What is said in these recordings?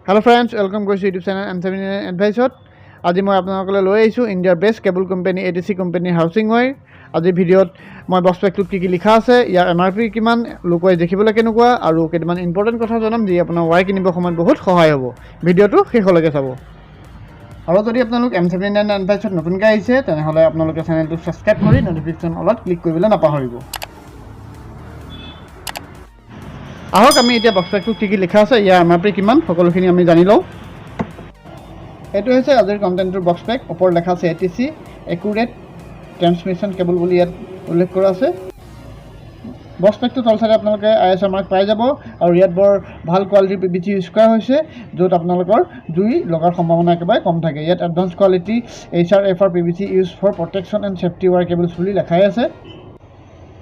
Hello' friends, welcome কৰিছোঁ YouTube channel M 7 এডভাইচত। আজি মই আপোনালোকলৈ লৈ আহিছোঁ ইণ্ডিয়াৰ best cable company A T C কোম্পানীৰ হাউচিং ৱাইৰ। আজিৰ ভিডিঅ'ত মই বক্স পেকটোত কি কি লিখা আছে, ইয়াৰ এমআৰপি কিমান, লুকুৱাই দেখিবলৈ কেনেকুৱা আৰু কেইটামান ইম্পৰ্টেণ্ট কথা জনাম, যি আপোনাৰ ৱাইৰ কিনিবৰ সময়ত বহুত সহায় হ'ব। ভিডিঅ'টো শেষলৈকে চাব। আৰু যদি আপোনালোক এম 79 এডভাইচত নতুনকৈ আহিছে, তেনেহ'লে আপোনালোকে চেনেলটো ছাবস্ক্ৰাইব কৰি ন'টিফিকেশ্যন অলত ক্লিক কৰিবলৈ নাপাহৰিব। আহক, আমি এতিয়া বক্স পেকটোত কি কি লিখা আছে, ইয়াৰ এমআৰপি কিমান, সকলোখিনি আমি জানি লওঁ। এইটো হৈছে আজিৰ কণ্টেণ্টটোৰ বক্স পেক। ওপৰত লেখা আছে এটিচি একুৰেট ট্ৰেন্সমিশ্যন কেবল বুলি ইয়াত উল্লেখ কৰা আছে। বক্স পেকটোৰ তল চাইডে আপোনালোকে আইএছআই মাৰ্ক পাই যাব আৰু ইয়াত বৰ ভাল কোৱালিটিৰ পিভিচি ইউজ কৰা হৈছে, য'ত আপোনালোকৰ জুই লগাৰ সম্ভাৱনা একেবাৰে কম থাকে। ইয়াত "Advance quality HRFR PVC use for protection and safety wire cables" বুলি লেখাই আছে।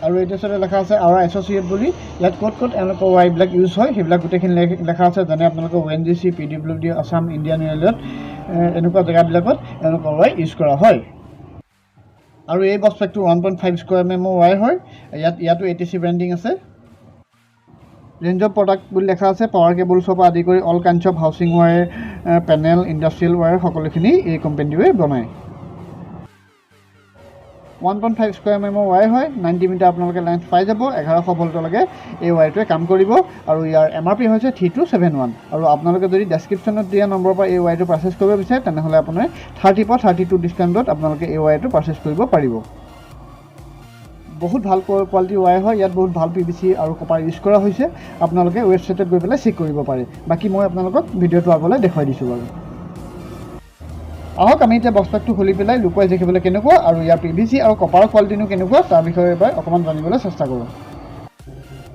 আৰু এইটো চাইডে লেখা আছে আৱাৰ এছ'চিয়েট বুলি। ইয়াত ক'ত ক'ত এওঁলোকৰ ৱায়াৰবিলাক ইউজ হয়, সেইবিলাক গোটেইখিনি লেখা আছে। যেনে আপোনালোকৰ অ'এনজিচি, পিডব্লিউডি, আছাম, ইণ্ডিয়ান অইলত, এনেকুৱা জেগাবিলাকত এওঁলোকৰ ৱায়াৰ ইউজ কৰা হয়। আৰু এই বক্স পেকটো 1.5 স্কুৱাৰ এমএমৰ ৱায়াৰ হয়। ইয়াতো এটিচি ব্ৰেণ্ডিং আছে। ৰেঞ্জ অফ প্ৰডাক্ট বুলি লেখা আছে। পাৱাৰ কেবলছৰ পৰা আদি কৰি all kinds of housing wire, panel, industrial wire সকলোখিনি এই কোম্পানীটোৱে বনায়। 1.5 স্কুৱাৰ এমএমৰ ৱায়াৰ হয়। 90 মিটাৰ আপোনালোকে লেন্থ পাই যাব। 1100 ভল্টলৈকে এই ৱায়াৰটোৱে কাম কৰিব আৰু ইয়াৰ এমআৰপি হৈছে 3271। আৰু আপোনালোকে যদি ডেছক্ৰিপশ্যনত দিয়া নম্বৰৰ পৰা এই ৱায়াৰটো পাৰ্চেছ কৰিব বিচাৰে, তেনেহ'লে আপোনাৰ 30ৰ পৰা 32 ডিছকাউণ্টত আপোনালোকে এই ৱায়াৰটো পাৰ্চেছ কৰিব পাৰিব। বহুত ভাল কোৱালিটিৰ ৱায়াৰ হয়। ইয়াত বহুত ভাল পিভিচি আৰু কপাৰ ইউজ কৰা হৈছে। আপোনালোকে ৱেবছাইটত গৈ পেলাই চেক কৰিব পাৰে। বাকী মই আপোনালোকক ভিডিঅ'টো আগলৈ দেখুৱাই দিছোঁ বাৰু। আহক, আমি এতিয়া বক্স পেকটো খুলি পেলাই লুকুৱাই দেখিবলৈ কেনেকুৱা আৰু ইয়াৰ পিভিচি আৰু কপাৰৰ কোৱালিটিনো কেনেকুৱা, তাৰ বিষয়ে এবাৰ অকণমান জানিবলৈ চেষ্টা কৰোঁ।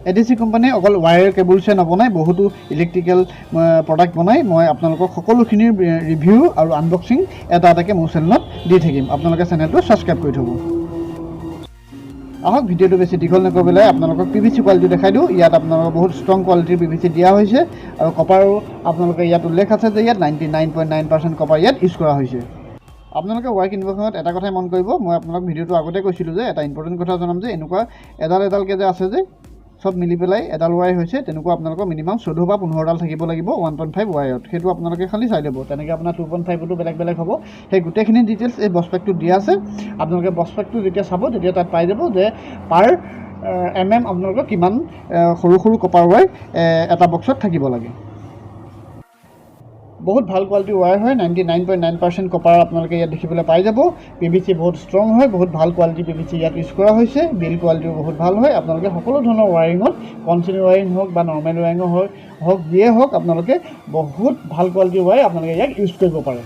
এটিচি কোম্পানীয়ে অকল ৱায়াৰ কেবলছে নবনায়, বহুতো ইলেক্ট্ৰিকেল প্ৰডাক্ট বনায়। মই আপোনালোকক সকলোখিনিৰ ৰিভিউ আৰু আনবক্সিং এটা এটাকৈ মোৰ চেনেলত দি থাকিম। আপোনালোকে চেনেলটো ছাবস্ক্ৰাইব কৰি থ'ব। আহক, ভিডিঅ'টো বেছি দীঘল নকৰি পেলাই আপোনালোকক পিভিচি কোৱালিটি দেখাই দিওঁ। ইয়াত আপোনালোকৰ বহুত ষ্ট্ৰং কোৱালিটিৰ পিভিচি দিয়া হৈছে আৰু কপাৰো আপোনালোকে ইয়াত উল্লেখ আছে যে ইয়াত 99.9% copper ইয়াত ইউজ কৰা হৈছে। আপোনালোকে ৱায়াৰ কিনিবৰ সময়ত এটা কথাই মন কৰিব। মই আপোনালোক ভিডিঅ'টো আগতে কৈছিলোঁ যে এটা ইম্পৰ্টেণ্ট কথা জনাম যে এনেকুৱা এডাল এডালকৈ যে আছে যে চব মিলি পেলাই এডাল ৱায়াৰ হৈছে, তেনেকুৱা আপোনালোকৰ মিনিমাম 14 বা 15ডাল থাকিব লাগিব 1.5 ৱায়াৰত। সেইটো আপোনালোকে খালি চাই ল'ব। তেনেকৈ আপোনাৰ 2.5তো বেলেগ বেলেগ হ'ব। সেই গোটেইখিনি ডিটেইলছ এই বক্স পেকটোত দিয়া আছে। আপোনালোকে বক্স পেকটো যেতিয়া চাব, তেতিয়া তাত পাই যাব যে পাৰ এমএম আপোনালোকৰ কিমান সৰু সৰু কপাৰ ৱায়াৰ এটা বক্সত থাকিব লাগে। বহুত ভাল কোৱালিটিৰ ৱায়াৰ হয়। 99.9% copper আপোনালোকে ইয়াত দেখিবলৈ পাই যাব। পিভিচি বহুত ষ্ট্ৰং হয়। বহুত ভাল কোৱালিটিৰ পিভিচি ইয়াত ইউজ কৰা হৈছে। বিল্ড কোৱালিটিও বহুত ভাল হয়। আপোনালোকে সকলো ধৰণৰ ৱায়াৰিঙত, কনচিলিং ৱায়াৰিং হওক বা নৰ্মেল ৱায়াৰিঙো হওক, যিয়ে হওক, আপোনালোকে বহুত ভাল কোৱালিটিৰ ৱায়াৰ আপোনালোকে ইয়াক ইউজ কৰিব পাৰে।